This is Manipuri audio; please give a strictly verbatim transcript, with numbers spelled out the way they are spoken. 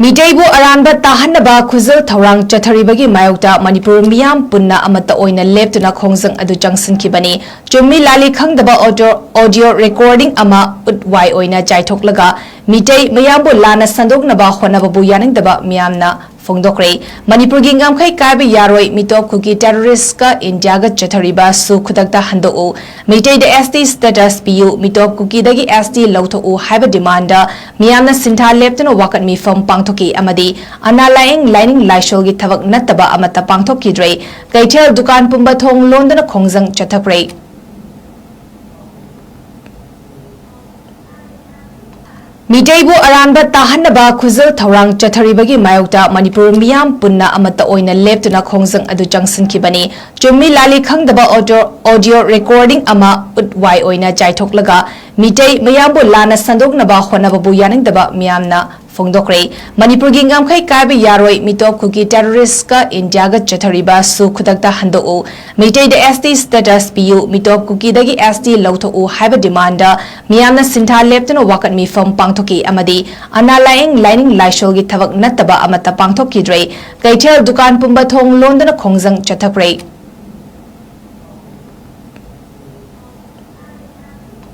ꯃꯤꯇꯩꯕꯨ ꯑꯔꯥꯟꯕ ꯇꯥꯍꯟꯅꯕ ꯈꯨꯖꯤꯜ ꯊꯧꯔꯥꯡ ꯆꯠꯊꯔꯤꯕꯒꯤ ꯃꯥꯌꯣꯛꯇ ꯃꯅꯤꯄꯨꯔ ꯃꯤꯌꯥꯝ ꯄꯨꯟꯅ ꯑꯃꯠꯇ ꯑꯣꯏꯅ ꯂꯦꯞꯇꯨꯅ ꯈꯣꯡꯖꯪ ꯑꯗꯨ ꯆꯪꯁꯤꯟꯈꯤꯕꯅꯤ꯫ ꯆꯨꯝꯃꯤ ꯂꯥꯜꯂꯤ ꯈꯪꯗꯕ ꯑꯣꯗꯤꯑꯣ, ꯑꯣꯗꯤꯑꯣ ꯔꯦꯀꯣꯔꯗꯤꯡ ꯑꯃ ꯎꯠ ꯋꯥꯏ ꯑꯣꯏꯅ ꯆꯥꯏꯊꯣꯛꯂꯒ ꯃꯤꯇꯩ ꯃꯌꯥꯝꯕꯨ ꯂꯥꯟꯅ ꯁꯟꯗꯣꯛꯅꯕ ꯍꯣꯠꯅꯕꯕꯨ ꯌꯥꯅꯤꯡꯗꯕ ꯃꯤꯌꯥꯝꯅ ꯐꯣꯡꯗꯣꯛꯈ꯭ꯔꯦ꯫ ꯃꯅꯤꯄꯨꯔꯒꯤ ꯉꯝꯈꯩ ꯀꯥꯏꯕ ꯌꯥꯔꯣꯏ, ꯃꯤꯇꯣꯞ ꯀꯨꯀꯤ ꯇꯦꯔꯣꯔꯤꯁꯀ ꯏꯟꯗꯤꯌꯥꯒ ꯆꯠꯊꯔꯤꯕ ꯁꯨ ꯈꯨꯗꯛꯇ ꯍꯟꯗꯣꯛꯎ, ꯃꯤꯇꯩꯗ ꯑꯦꯁ ꯇꯤ ꯁ꯭ꯇꯦꯇꯁ ꯄꯤꯌꯨ, ꯃꯤꯇꯣꯞ ꯀꯨꯀꯤꯗꯒꯤ ꯑꯦꯁ ꯇꯤ ꯂꯧꯊꯣꯛꯎ ꯍꯥꯏꯕ ꯗꯤꯃꯥꯟꯗ ꯃꯤꯌꯥꯝꯅ ꯁꯤꯟꯊꯥ ꯂꯦꯞꯇꯨꯅ ꯋꯥꯀꯠ ꯃꯤꯐꯝ ꯄꯥꯡꯊꯣꯛꯈꯤ ꯑꯃꯗꯤ ꯑꯅꯥ ꯂꯥꯏꯌꯦꯡ, ꯂꯥꯏꯅꯤꯡ ꯂꯥꯏꯁꯣꯜꯒꯤ ꯊꯕꯛ ꯅꯠꯇꯕ ꯑꯃꯠꯇ ꯄꯥꯡꯊꯣꯛꯈꯤꯗ꯭ꯔꯦ꯫ ꯀꯩꯊꯦꯜ ꯗꯨꯀꯥꯟ ꯄꯨꯝꯕ ꯊꯣꯡ ꯂꯣꯟꯗꯨꯅ ꯈꯣꯡꯖꯪ ꯆꯠꯊꯈ꯭ꯔꯦ꯫ ꯃꯤꯇꯩꯕꯨ ꯑꯔꯥꯟꯕ ꯇꯥꯍꯟꯅꯕ ꯈꯨꯖꯤꯜ ꯊꯧꯔꯥꯡ ꯆꯠꯊꯔꯤꯕꯒꯤ ꯃꯥꯌꯣꯛꯇ ꯃꯅꯤꯄꯨꯔ ꯃꯤꯌꯥꯝ ꯄꯨꯟꯅ ꯑꯃꯠꯇ ꯑꯣꯏꯅ ꯂꯦꯞꯇꯨꯅ ꯈꯣꯡꯖꯪ ꯑꯗꯨ ꯆꯪꯁꯤꯟꯈꯤꯕꯅꯤ꯫ ꯆꯨꯝꯃꯤ ꯂꯥꯜꯂꯤ ꯈꯪꯗꯕ ꯑꯣꯗꯤꯑꯣ, ꯑꯣꯗꯤꯑꯣ ꯔꯦꯀꯣꯔꯗꯤꯡ ꯑꯃ ꯎꯠ ꯋꯥꯏ ꯑꯣꯏꯅ ꯆꯥꯏꯊꯣꯛꯂꯒ ꯃꯤꯇꯩ ꯃꯌꯥꯝꯕꯨ ꯂꯥꯟꯅ ꯁꯟꯗꯣꯛꯅꯕ ꯍꯣꯠꯅꯕꯕꯨ ꯌꯥꯅꯤꯡꯗꯕ ꯃꯤꯌꯥꯝꯅ ꯐꯣꯡꯗꯣꯛꯈ꯭ꯔꯦ꯫ ꯃꯅꯤꯄꯨꯔꯒꯤ ꯉꯝꯈꯩ ꯀꯥꯏꯕ ꯌꯥꯔꯣꯏ, ꯃꯤꯇꯣꯞ ꯀꯨꯀꯤ ꯇꯦꯔꯣꯔꯤꯁꯀ ꯏꯟꯗꯤꯌꯥꯒ ꯆꯠꯊꯔꯤꯕ ꯁꯨ ꯈꯨꯗꯛꯇ ꯍꯟꯗꯣꯛꯎ, ꯃꯤꯇꯩꯗ ꯑꯦꯁ ꯇꯤ ꯁ꯭ꯇꯦꯇꯁ ꯄꯤꯌꯨ, ꯃꯤꯇꯣꯞ ꯀꯨꯀꯤꯗꯒꯤ ꯑꯦꯁ ꯇꯤ ꯂꯧꯊꯣꯛꯎ ꯍꯥꯏꯕ ꯗꯤꯃꯥꯟꯗ ꯃꯤꯌꯥꯝꯅ ꯁꯤꯟꯊꯥ ꯂꯦꯞꯇꯨꯅ ꯋꯥꯀꯠ ꯃꯤꯐꯝ ꯄꯥꯡꯊꯣꯛꯈꯤ ꯑꯃꯗꯤ ꯑꯅꯥ ꯂꯥꯏꯌꯦꯡ, ꯂꯥꯏꯅꯤꯡ ꯂꯥꯏꯁꯣꯜꯒꯤ ꯊꯕꯛ ꯅꯠꯇꯕ ꯑꯃꯠꯇ ꯄꯥꯡꯊꯣꯛꯈꯤꯗ꯭ꯔꯦ꯫ ꯀꯩꯊꯦꯜ ꯗꯨꯀꯥꯟ ꯄꯨꯝꯕ ꯊꯣꯡ ꯂꯣꯟꯗꯨꯅ ꯈꯣꯡꯖꯪ ꯆꯠꯊꯈ꯭ꯔꯦ꯫